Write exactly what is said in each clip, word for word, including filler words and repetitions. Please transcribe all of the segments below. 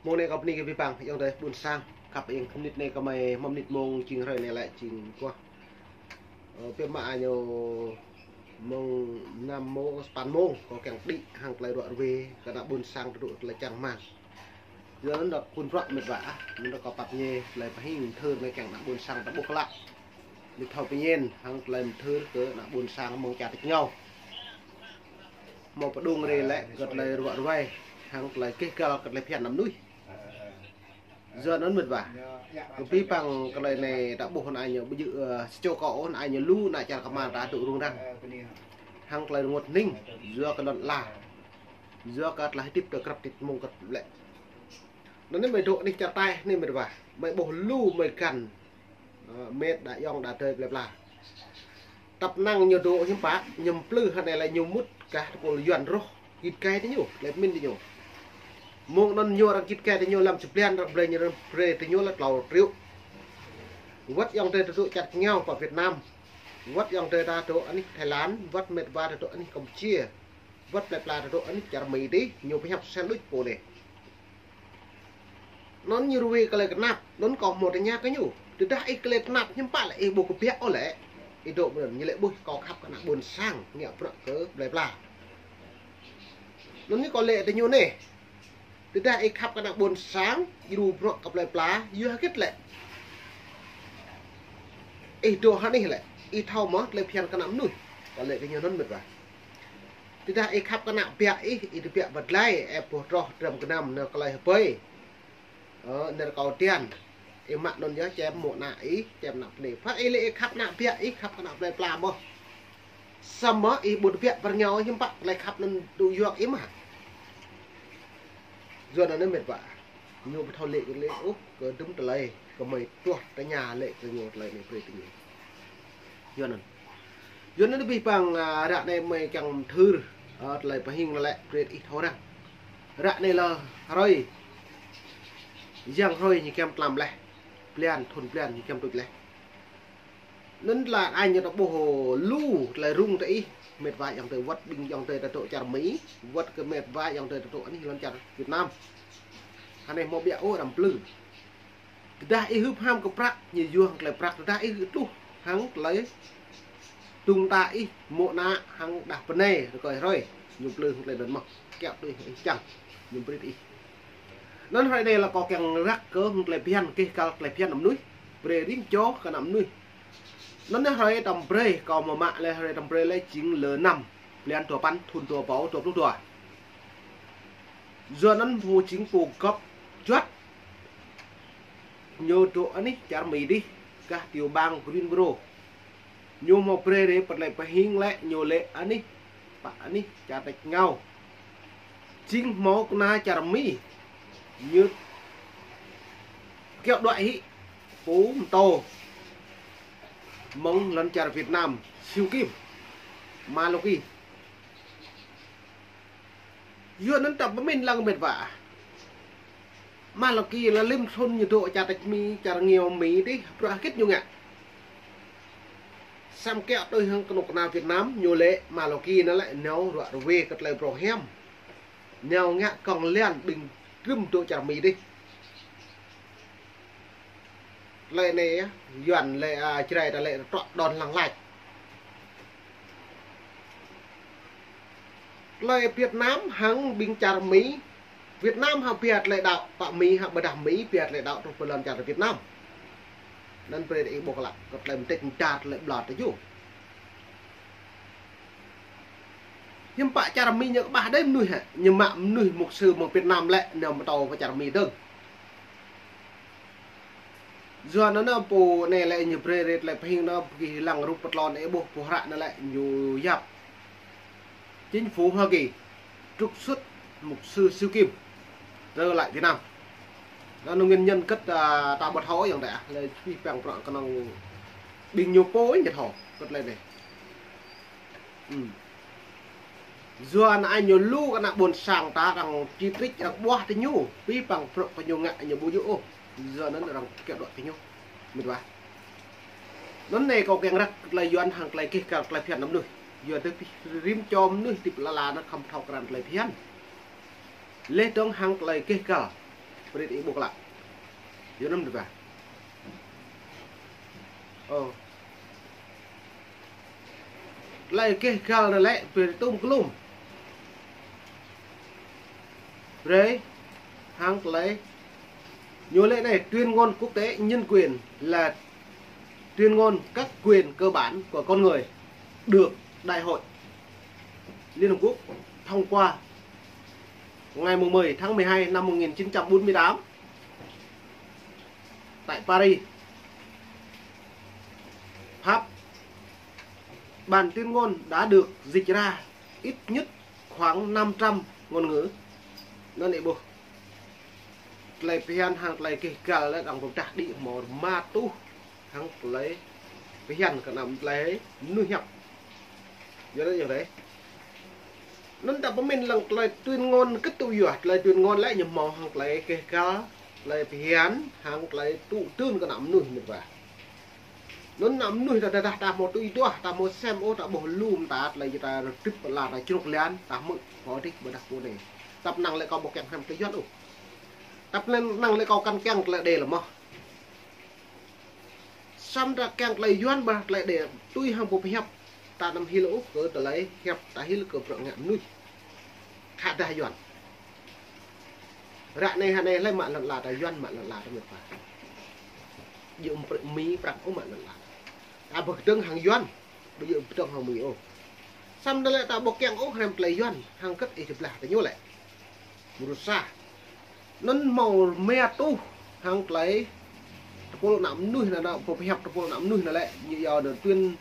Mông anei kâo bni kơ bi păng, ayŏng adei ƀuôn sang, khăp ing mnĭt anei kơ mei, mâo mnĭt mông jing hrơi anei lĕ jing kuah. Ơ, pia mă ñu mông năm mông, sa păn mông, kâo kiăng đĭ hăng klei ruă ruê, kơ ană ƀuôn sang tơdŭ klei čang hmăng. Yua anăn dôk phŭn bruă mĭt wa ah, anăn dôk kâo pap ñê, klei pơhing thơr mei kiăng ană ƀuôn sang ta ƀuh klă. Ñu thâo pơñen, hăng klei mthơr kơ ană ƀuôn sang mông čar tač ngao. Mâo pơdŭng rê lĕ kơ klei ruă ruê, hăng klei keh găl kơ klei phiăn năm nuih. Yua anăn mĭt wa. Kơ bi păng klei anei ta ƀuh anăn ñu ƀu djơ̆, ơ, sa čô kâo ôh, anăn ñu lu ană čar kmar ta dôk rŭng răng. Hăng klei rngôt hnĭng, yua kơ lăn ala. Yua kơ klei hdĭp ta krăp tit mông krăp lĕ. Anăn anei mei dôk anih čar taih anei mĭt wa. Mei ƀuh lu mei găn. Ơ, mĕt đa ayŏng đa adei plei pla. Tăp năng ñu dôk hiam pă, ñu mplư hŏng anei lĕ ñu mŭt kah tơpul Yuăn roh. Gĭt gai diñu, klei pơmĭn diñu. Mông anăn ñu arăng gĭt gai diñu lăm čublian arăng blei ñu arăng brei diñu lĕ tlâo triệu. Wăt ayŏng adei ta dôk čar ngao pă Việt Nam. Wăt ayŏng adei ta dôk anih Thái Lan, wăt mĕt wa ta dôk anih Campuchia. Wăt plei pla ta dôk anih čar Mi dih, ñu pơhiăp sel đuč pô anei. Anăn ñu ruê klei knap, anăn kâo mâo tơña kơ ñu. Tơdah ih klei knap hiam pă lĕ ih ƀu kbiă ôh lĕ. Ih dôk mơ̆n, ñu lĕ ƀuh kâo khăp kơ ană ƀuôn sang, ngă bruă kơ plei pla. Anăn ñu kâo lĕ diñu anei. Tơdah ih khăp kơ ană ƀuôn sang, djru bruă kơ plei pla, yua hgĕt lĕ. Ih dôk hŏng anih lĕ, ih thâo mơh klei phiăn kơ ană mnuih. Kâo lĕ diñu anăn mĭt wa. Tơdah ih khăp kơ ană biă ih, ih tơbiă wăt dlai, ĕp boh troh drăm gnăm nao klei hbei. Ơ, nao kâo tian. Ih mă anăn yơh čem mô̆ ană ih, čem ană bnê. Pă ih lĕ ih khăp ană biă ih, khăp kơ ană plei pla mơh. Samơ̆ ih ƀu tơbiă pơ rngao hiam pă, klei khăp anăn tŭ yuak ih mă. Yua anăn mĭt wa. Ñu ƀu thâo lĕ kơ lĕ ôh, kơ dŭm tlei, kơ mei tuah tơña lĕ kơ ñu tlei anei brei kơ ñu. Yua anăn. Yua anăn bi păng, ơ, ră anei mei kiăng thơr, ơ, tlei pơhing lĕ brei ih thâo răng. Ră anei lĕ hrơi, yang hrơi ñu kiăm tlam leh, blian, thŭn blian ñu kiăm tuč leh. Anăn tla ai ñu ta ƀuh lu tlei rŭng ta ih, mĕt wa ayŏng adei wăt ƀing ayŏng adei ta dôk čar Mi, wăt kơ mĕt wa ayŏng adei ta dôk anih lăn čar Việt Nam. Hơnei mâo biă ôh arăng mplư. Tơdah ih hưp ham kơ prăk, ñu yua hŏng klei prăk, tơdah ih tluh hŏng klei dŭng ta ih, mô̆ ană hŏng đah bnei, rơkơi hrơi, ñu mplư hŏng klei anăn mơh, kiă tui ih čiăng, ñu brei ih. Anăn hrơi anei lĕ kâo kiăng răk kơ hŏng klei phiăn, keh găl klei phiăn ană mnuih, brei rĭm čô kơ ană mnuih. Anăn hrơi tăm brei, kâo mă mă lĕ hrơi tăm brei lĕ jing lơ năm, blian dua păn, thŭn dua êbâo dua pluh dua. Yua anăn pô jing pô găp juăt. Ñu dôk anih čar Mi dih, gah tiểu bang Greensboro. Ñu mâo brei rê pơ tlei pơhing lĕ, ñu lĕ anih, pă anih čar tač ngao. Jing mâo kna čar Mi. Ñu kiăo đuĕ hĭ, pô mtô. Mơ̆ng lăn čar Việt Nam, Siu Kim. Malaki. Yua anăn ta pơmĭn lăng mĕt wa. Malaki lĕ lĭm thŭn ñu dôk čar tač Mi, čar ngao Mi dih, bruă hgĕt ñu ngă. Săm kiăo tui hŏng knŭk kna Việt Nam, ñu lĕ Malaki anăn lĕ nao ruă ruê kơ tlei brô hiam. Nao ngă kŏng liăn ƀing trŭm dôk čar Mi dih. Tlei anei, Yuăn lĕ, a, Jrai ta lĕ trŏ đon lăng lač. Tlei Việt Nam hăng ƀing čar Mi, Việt Nam hăng pia tlei đăo, pă Mi hăng ƀiădah Mi pia tlei đăo truh pơ lăn čar Việt Nam. Anăn brei ih ƀuh klă, kơ tlei mtĭt mčar tlei ƀlŏr ta jŭ. Hiưm pă čar Mi ñu kƀah đei mnuih hĕ, ñu mă mnuih mục sư mơ̆ng Việt Nam lĕ, nao mtô pơ čar Mi dơ̆ng. Yua anăn pô anei lĕ ñu brei rê tlei pơhing anăn, pơgi lăng rup pơtlon ih ƀuh pô hră anăn lĕ ñu yap. Chính phủ Hoa Kỳ trục xuất mục sư Siu Kim trở lại Việt Nam. Anăn nguyên nhân kơ̆t, a, ta ƀuh thâo ayŏng adei ah, lĕ bi păng prŏng knŏng ƀing ñu pô ñu thâo kơ̆t lĕ anei. Yua anăn ñu lu kơ ană ƀuôn sang ta arăng chỉ trích arăng ƀuah diñu, bi păng bruă kơ ñu ngă ñu ƀu djŏ ôh. Yua anăn arăng kiăo đuĕ diñu. Mĭt wa. Anăn anei kâo kiăng răk klei Yuăn hăng klei keh găl klei phiăn ană mnuih. Yua dơ̆ng bi rĭm čô mnuih ti lăn ala anăn khăm thâo krăn klei phiăn. Leh dơ̆ng hăng klei keh găl. Brei ih ƀuh klă. Yua anăn dua. Ơ. Tlei keh găl anăn lĕ brei tŭm klŭm. Brei hăng tlei ñu lĕ anei tuyên ngôn quốc tế nhân quyền là tuyên ngôn các quyền cơ bản của con người được Đại hội Liên Hợp Quốc thông qua ngày mười tháng mười hai năm một nghìn chín trăm bốn mươi tám tại Paris, Pháp. Bản tuyên ngôn đã được dịch ra ít nhất khoảng năm trăm ngôn ngữ. Anăn ih ƀuh. Tlei phiăn hăng tlei keh găl lĕ arăng pơdah đĭ mâo ma tuh hăng tlei phiăn kơ năm tlei mnuih hiăp. Yua anăn yơh dê. Anăn ta pơmĭn lăng tlei tuyên ngôn kơ tŭ yua, tlei tuyên ngôn lĕ ñu mâo hăng tlei keh găl, tlei phiăn hăng tlei tŭ dưn kơ năm mnuih mĭt wa. Anăn năm mnuih ta, ta, ta, ta mâo tui duah, ta mâo sem ôh, ta ƀuh lum ta, tlei ta rơdĭp la ta čruk lian, ta mơ̆ kơ dih ƀơdah pô anei. Tăp năng lĕ kâo ƀu kiăng hrăm tlei Yuăn ôh. Tăp năng lĕ kâo kăn kiăng tlei đê lĕ mơh. Săm ta kiăng tlei Yuăn ƀă tlei đê tui hăng pô pơhiăp. Ta năm hil ôh kơ tlei hiăp ta hil kơ bruă ngă mnuih. Khă dah Yuăn. Ră anei hă anei hlei mă lăn ala ta Yuăn mă lăn ala ta mĭt wa. Djŏ mprê-, Mi prăk ôh mă lăn ala. Ta ƀu kdơ̆ng hăng Yuăn, ƀu djŏ kdơ̆ng hăng Mi ôh. Săm ta lĕ ta ƀu kiăng ôh hrăm tlei Yuăn, hăng kơt ih tơblah ta ñu lĕ. Mrô sa. Anăn mâo ma tuh hăng tlei tơpul năm mnuih anăn, anăn, pô pơhiăp tơpul năm mnuih anăn lĕ, ñu yua anăn tuyên,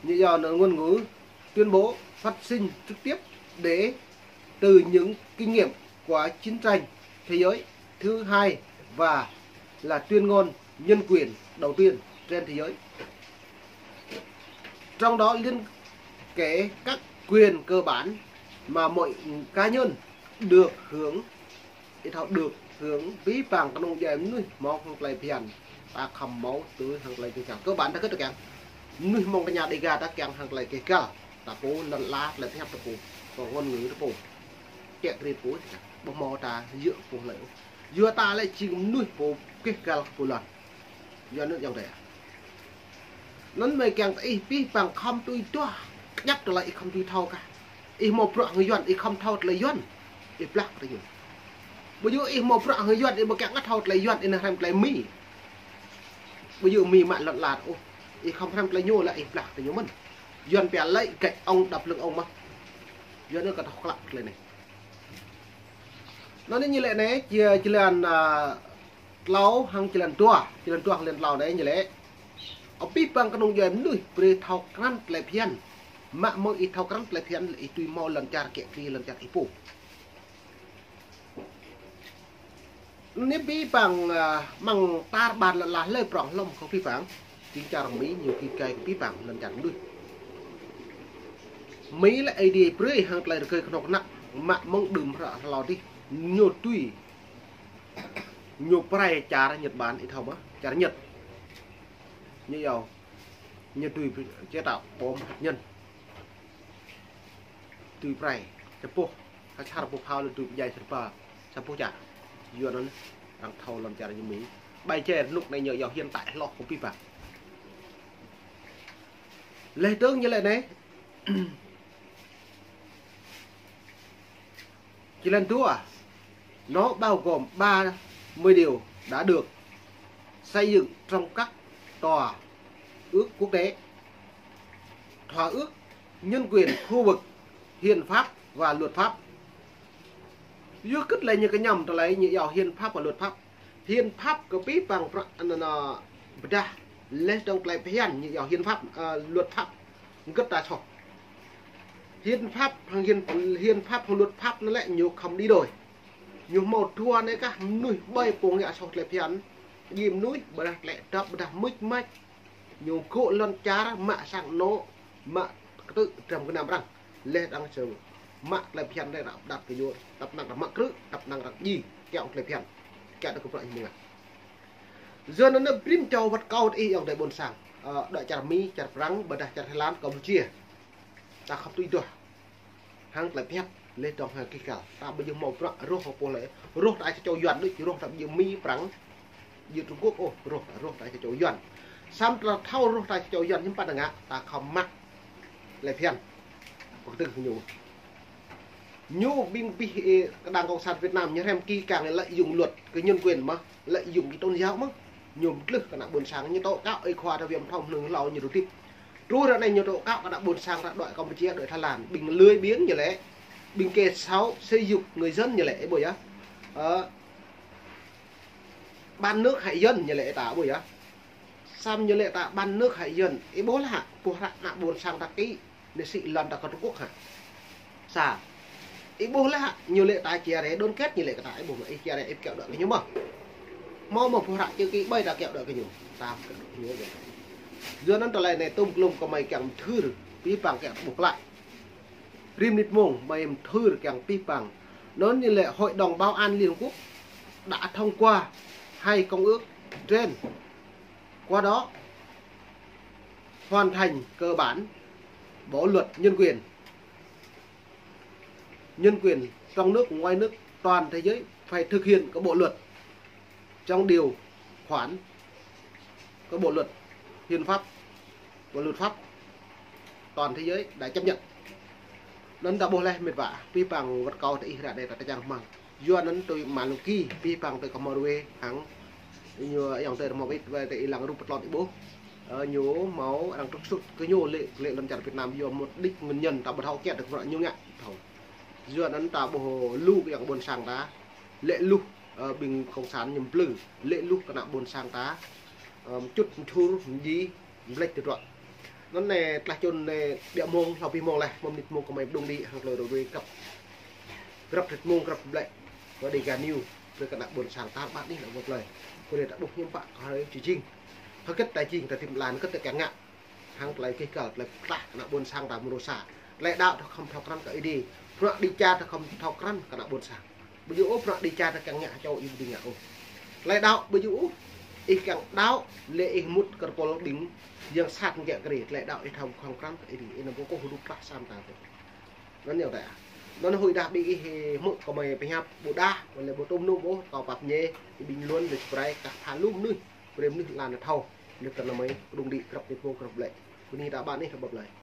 ñu yua anăn ngôn ngữ tuyên bố phát sinh trực tiếp để từ những kinh nghiệm của chiến tranh thế giới thứ hai và là tuyên ngôn nhân quyền đầu tiên trên thế giới. Trong đó liên kể các quyền cơ bản mà mọi cá nhân được hưởng, ih thâo được hưởng bi păng knŏng djuê mnuih mâo hŏng tlei phiăn. Ta khăm mâo tui hŏng tlei keh găl. Cơ bản ta kơ ta kiăng. Mnuih mâo kơ ñu Dega ta kiăng hŏng tlei keh găl. Ta pô lăn ala tlei pơhiăp ta pô. Kơ ngôn ngữ ta pô. Kiă kriê pô. Ƀu mâo ta yơh pô hlei. Yua ta lĕ jing mnuih pô keh găl kơ pô lăn. Yua anăn ayŏng adei. Anăn mei kiăng ta ih bi păng khăm tui duah. Kñăp tlei ih khăm tui thâo kah. Ih mâo bruă hŏng Yuăn, ih khăm thâo tlei Yuăn. Ih blah kơ ñu. Ƀu djŏ ih mâo bruă hŏng Yuăn, ih ƀu kiăng ngă thâo tlei Yuăn, ih nao hrăm tlei Mi. Ƀu djŏ Mi mă lăn ala ôh. Ih khăm hrăm tlei ñu lĕ ih blah kơ ñu mơ̆n. Yuăn pia lĕ gạch ông đập lưng ông mơh. Yuăn anăn kơ thâo klă tlei anei. Anăn ñu lĕ anei, jih-, jih lăn, a, tlâo hăng jih lăn dua, jih lăn dua hăng lăn tlâo anei ñu lĕ. Ơ bi păng knŏng djuê mnuih brei thâo krăn tlei phiăn. Mă mơ̆ng ih thâo krăn tlei phiăn, ih tui mâo lăn čar kiă kriê lăn čar ih pô. Anei bi păng, a, mơ̆ng tar ƀar lăn ala hlei prŏng hlŏng kơ bi păng. Jing čar Mi ñu ki gai kơ bi păng lăn čar mnuih. Mi lĕ Aê Diê brei hŏng tlei rơgơi knŏk knăk mă mơ̆ng đưm hră hlâo dih. Ñu tui. Ñu prai čar Nhật Bản ih thâo mơh, čar Nhật. Ñu yua. Ñu tui chế tạo bom hạt nhân. Tui prai, čăp boh, hăt čar boh phao lĕ tui pjai čar ba, čăp boh čar. Yua anăn, arăng thâo lăn čar ñu Mi. Ƀai čer nuk anei ñu yua hiện tại hloh kơ bi păng. Leh dơ̆ng ñu lĕ anei. Jih lăn dua, nó bao gồm ba mươi điều đã được xây dựng trong các thỏa ước quốc tế, thỏa ước nhân quyền khu vực, hiến pháp và luật pháp. Yua kơ tlei ñu kñăm tlei ñu yua hiến pháp và luật pháp. Hiến pháp kơ bi păng prăk anăn, anăn pơdah leh dơ̆ng tlei phiăn ñu yua hiến pháp, ơ, luật pháp. Gơ̆t ta soh. Hiến pháp hăng hiến, hiến pháp hăng luật pháp anăn lĕ ñu khăm đi đôi. Ñu mâo dua anei kah mnuih ƀai pô ngă soh tlei phiăn. Djŏ mnuih ƀơdah tlĕ dăp ƀơdah mưč mač. Ñu gŏ lăn čar mă sang anôk, mă ktư̆ dram gơnam arăng. Leh dơ̆ng sơ mă tlei phiăn leh arăng pơdăp kơ ñu, tăp năng arăng mă krư̆, tăp năng arăng djai, kiăng tlei phiăn. Kiăng ta kơ bruă ñu mơ̆ng. Yua anăn brei čô wăt kâo ih ayŏng adei ƀuôn sang, ơ, đuĕ čar Mi, čar Prăng, ƀơdah čar Thái Lan, Campuchia. Ta khăp tui duah. Hăng tlei pơhiăp. Leh dŏng hŏng kih kal. Ta ƀu djŏ mâo bruă roh hŏng pô lĕ. Roh ta sa čô Yuăn đuč, roh ta ƀu djŏ Mi Prăng. Djŏ Trung Quốc ôh, roh ta, roh ta sa čô Yuăn. Săm ta thâo roh ta sa čô Yuăn, hiưm pă ta ngă, ta khŏm mă lĕ phiăn. Pơkdơ̆ng ñu. Ñu ƀing bi, ê, kơ đảng cộng sản Việt Nam ñu hrăm kih kang lợi dụng luật kơ nhân quyền mơh, lợi dụng kơ tôn giáo mơh. Ñu mtlưh kơ ană ƀuôn sang, ñu tố cáo ơi khua ta Viêm Phong hnưng hlâo ñu dôk tip. Truh ră anei ñu tố cáo kơ ană ƀuôn sang ta đuĕ Campuchia, đuĕ Thái Lan, ƀing lười biếng ñu lĕ, ƀing kẻ xấu, xúi giục người dân ñu lĕ, ê ƀuh yơh. Ơ, bán nước hại dân ñu lĕ ta ƀuh yơh. Săm ñu lĕ ta bán nước hại dân, ê ƀuh lĕ hă, ƀuh ră ană ƀuôn sang ta kĭ, nĕ sĭ lăn ta kơ Trung Quốc hă. Sa. Ê ƀuh lĕ hă, ñu lĕ ta chia rẽ đoàn kết ñu lĕ kơ ta, ê ƀuh mơh, ê chia rẽ ê kiaŏ đuĕ kơ ñu mơh. Mâo mơh ƀuh ră čơ kĭ ƀai ta kiaŏ đuĕ kơ ñu. Ta kiaŏ đuĕ kơ ñu. Yua anăn tơlơi anei tŭm klŭm kơ mei kiăng mthưr, bi păng kiăng ƀuh klă. Rĭm nĭt mông mei mthưr kiăng bi păng. Anăn ñu lĕ Hội đồng Bảo an Liên Hợp Quốc đã thông qua hai công ước trên. Qua đó hoàn thành cơ bản bộ luật nhân quyền. Nhân quyền trong nước, ngoài nước, toàn thế giới phải thực hiện cái bộ luật trong điều khoản cái bộ luật hiến pháp và luật pháp toàn thế giới đã chấp nhận. Anăn ta ƀuh leh mĭt wa, bi păng wăt kâo tơ ih ră anei ta čiăng hmăng. Yua anăn tui Malaki, bi păng tơ kơ Norway hăng ñu ayŏng tơ mâo wĭt wai tơ ih lăng rup pơtlot ih ƀuh. Ơ, ñu mâo arăng trục xuất kơ ñu lĕ, lĕ lăn čar Việt Nam yua mục đích nguyên nhân ta ƀu thâo kiă tơ kơ ñu ngă thâo. Yua anăn ta ƀuh lu kơ yang ƀuôn sang ta lĕ luh, ơ, ƀing cộng sản ñu mplư, lĕ luh kơ ană ƀuôn sang ta, ơ, mčŭt mčhur mdjiê mlĕč tơdruă. Anăn anei tlah čŭn anei ƀiă mông, hlâo bi mông leh, mâo mnĭt mông kơ mei mđung đĭ hŏng tơlơi rơwê grăp, grăp mnĭt mông grăp blĕ. Kơ Dega News, brei kơ ană ƀuôn sang ta ƀuh anih ană ƀuôn plei. Kơ anei ta ƀuh hiưm pă kơ hruê či jing. Hơgĕt ta jing ta tĭm lan, hơgĕt ta kiăng ngă. Hăng tơlơi kih kal, tơlơi plah kơ ană ƀuôn sang ta mrô sa. Tơlơi đăo ta khŏm thâo krăn kơ Aê Diê. Bruă đĭ čar ta khŏm thâo krăn kơ ană ƀuôn sang. Ƀu djŏ ôh bruă đĭ čar ta kiăng ngă čô ih ƀu dưi ngă ôh. Tơlơi đăo ƀu djŏ ôh. Ih kiăng đăo, lĕ ih mŭt kơ pôl ƀing yang sat ngă kơ ih. Tơlơi đăo ih thâo khŏm krăn kơ Aê Diê. Ih nao ƀuh kơ hrup plah sam ta. Anăn ñu ta. Anăn huĭdah ƀing ih hmư̆ kơ mei pơhiăp ƀu đah, lĕ ƀu tŭm nŭm ôh, kâo pap ñê, ƀing luôn lĕ čprai kah pha lu mnuih, brei mnuih lan thâo, lĕ kơ anăn mei, mđung đĭ grăp mnĭt mông grăp blĕ. Kơ anei ta ƀuh anih ta ƀuh lei.